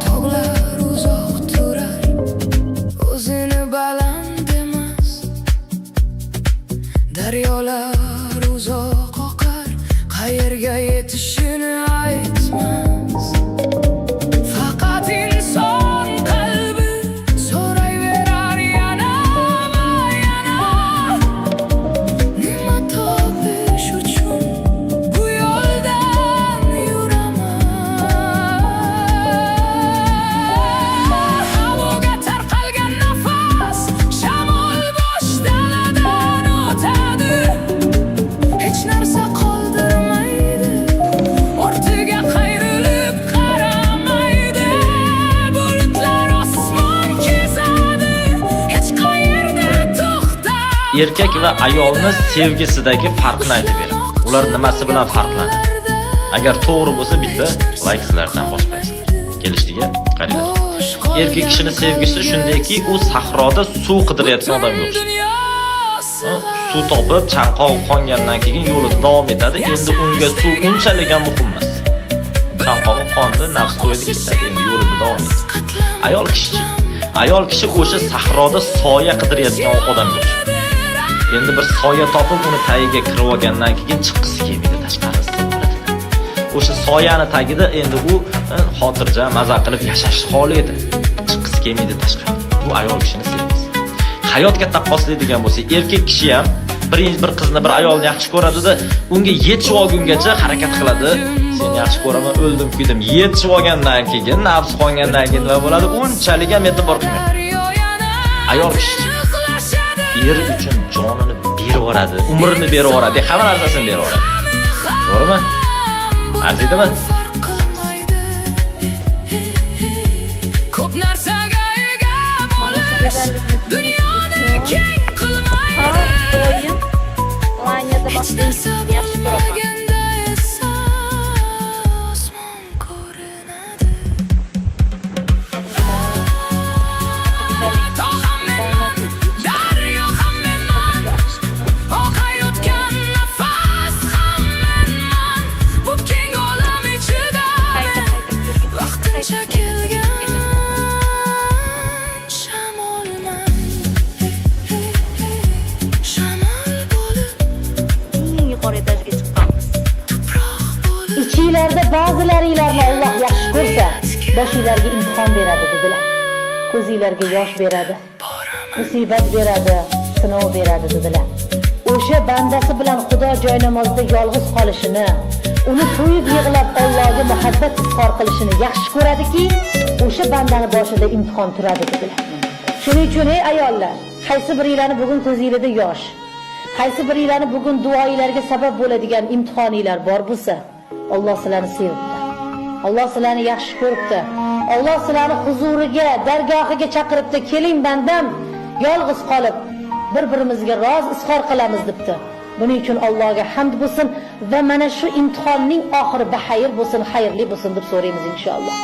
Tog'lar uzoq turar, o'zini baland emas. Daryolar uzoq oqar, qayerga yetishini aytmas. Faqat inson qalbi so'rayverar yana va yana: nima topish uchun bu yo'ldan yuraman? Havoga tarqalgan nafas, shamol bo'sh daladan o'tadi, hech narsa qoldirmaydi, ortiga qayrilib qaramaydi. Bulutlar osmon kezadi, hech qayerda to'xtamaydi. Erkak va ayolni sevgisidagi farqni aytib beraman. Ular nimasi bilan farqlanadi? Agar to'g'ri bo'lsa, bitta layk sizlardan bosmaysizlar. Kelishdikmi? Qaranglar. Erkak kishini sevgisi shundayki, u sahroda suv qidirayotgan odamga o'xshaydi. Suv topib, chanqog'i qongandan keyin yo'lida davom etadi. Endi unga suv unchalik ham muhim emas. Chanqog'i qondi, nafs to'ydi, ketadi, endi yo'lida davom etadi. Ayol kishichi? Ayol kishi o'sha sahroda soya qidirayotgan odamga o'xshaydi. Endi bir soya topib, uni tagiga kirib olgandan keyin chiqqisi kelmaydi, tashqari issiq bo'ladi. O'sha soyani tagida endi u xotirjam, maza qilib yashashni xohlaydi. Chiqqisi kelmaydi tashqari. Bu ayol kishini sevgisi. Hayotga taqqoslaydigan bo'lsa, erkak kishi ham bir qizni, bir ayolni yaxshi ko'radida, unga yetishib olgungacha harakat qiladi. Seni yaxshi ko'raman, o'ldim kuydim. Yetishib olgandan keyin, nafs qongandan keyin nima bo'ladi? Unchalik ham e'tibor qilmaydi. Ayol kishi eri uchun jonini berib yuboradi, umrini berib yuboradi, hamma narsasini berib yuboradi. To'g'rimi? Arzidimi? Farq qilmaydi ko'p narsaga ega bo'lish dunyoni keng qilmaydi. Har doim laynerda Hech narsa bosishni yaxshi ko'raman. bo'lmaganda esa osmon ko'rinadi. Tog' ham menman, daryo ham menman, oqayotgan nafas ham menman. Bu keng olam ichida men vaqtincha kelgan shamolman. Shamol bo'lib, Eng yuqori etajga chiqqanmiz. tuproq bo'lib. Ichinglarda ba'zilaringlarni Alloh yaxshi ko'rsa, boshinglarga imtihon beradi dedilar. Ko'zinglarga yosh beradi, musibat beradi, sinov beradi dedilar. O'sha bandasi bilan Xudo joy namozida yolg'iz qolishini, uni to'yib yig'lab Allohga muhabbat izhor qilishini yaxshi ko'radiki, o'sha bandani boshida imtihon turadi dedilar. Shuning uchun, ey ayollar, qaysi biringlarni bugun ko'zinglarda yosh, qaysi biringlarni bugun duoinglarga sabab bo'ladigan imtihoninglar bor bo'lsa, Alloh sizlarni sevibdi. Alloh sizlarni yaxshi ko'ribdi. Alloh sizlarni huzuriga, dargohiga chaqiribdi. Keling bandam, yolg'iz qolib bir-birimizga roz izhor qilamiz debdi. Buning uchun Allohga hamd bo'lsin va mana shu imtihonning oxiri baxayr bo'lsin, xayrli bo'lsin deb so'raymiz inshaalloh.